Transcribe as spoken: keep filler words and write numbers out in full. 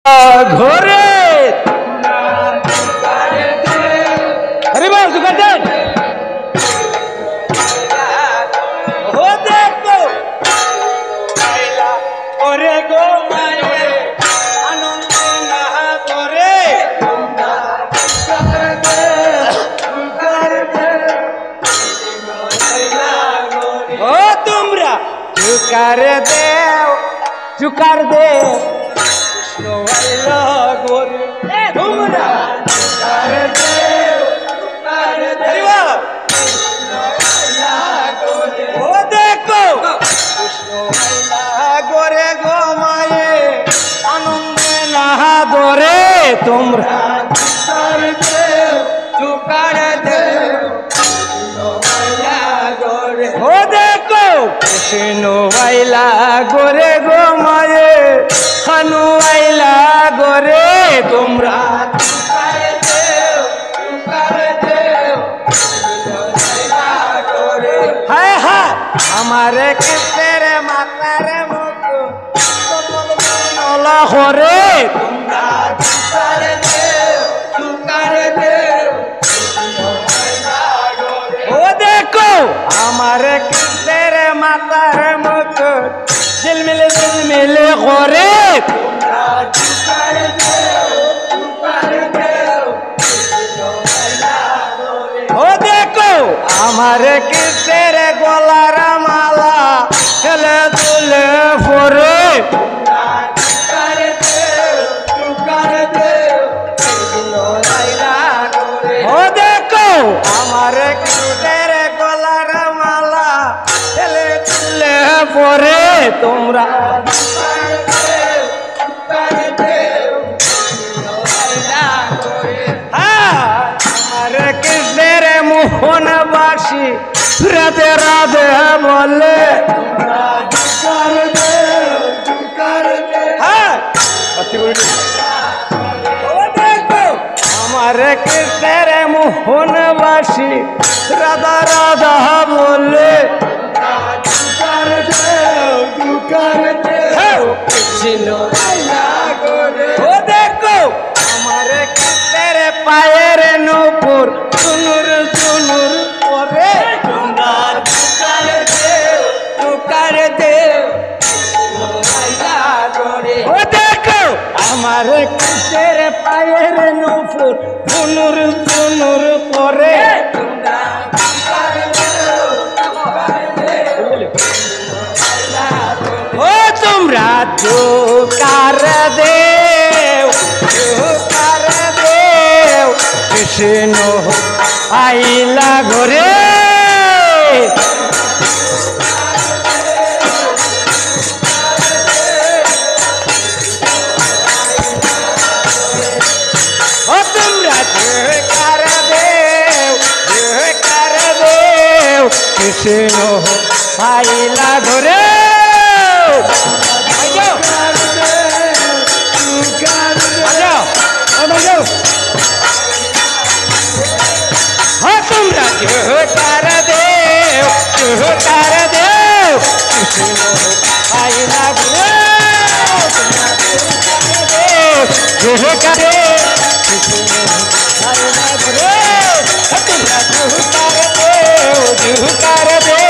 ঘরে। হরি বল, জোকার দেও। ও দেখো। ওরে গো মায়ে, আনন্দে না ধরে। ও তোমরা জোকার দেও, জোকার দেও। কৃষ্ণ আইলা ঘরে। তোমরা জোকার দেও, জোকার দেও। ও দেখো, কৃষ্ণ আইলা ঘরে গো মায়ে, আনন্দে না ধরে। তোমরা জোকার দেও, জোকার দেও। ও দেখো, কৃষ্ণ আইলা ঘরে গো মায়ে, খানু আইলা ঘরে। তোমরা হায় হায়, আমারে কৃষ্ণের মাথার মুকুট, কমল বরণ হরে। ও দেখো, আমারে কৃষ্ণের মাথার মুকুট, ঝিলমিল ঝিলমিল করে। ও দেখো, আমারে কৃষ্ণের গলার মালা, খেলে দুলে পরে। ও দেখো, আমারে কৃষ্ণের গলার মালা, খেলে দুলে পরে। তোমরা হ্যাঁ, আমারে কৃষ্ণের মোহন বাসি রাধে রাধে বলে। হ্যাঁ। আমারে কৃষ্ণের মোহন বাসি রাধা রাধা বলে। হ্যাঁ। ও দেখো, আমারে কৃষ্ণের পায়ের নুপুর চুনুর চুনুর করে। তোমরা জোকার দেও, জোকার দেও। ও দেখো, আমারে কৃষ্ণের পায়ের নুপুর চুনুর চুনুর করে। ও তোমরা জোকার দেও, জোকার দেও, কৃষ্ণ আইলা ঘরে। ও তোমরা জোকার দেও, জোকার দেও, কৃষ্ণ আইলা ঘরে। আইও, আইও। ও তোমরা জোকার দেও, জোকার দেও, কৃষ্ণ আইলা ঘরে। জোকার দেও, জোকার দেও, কৃষ্ণ আইলা ঘরে। ও তোমরা জোকার দেও, জোকার দেও।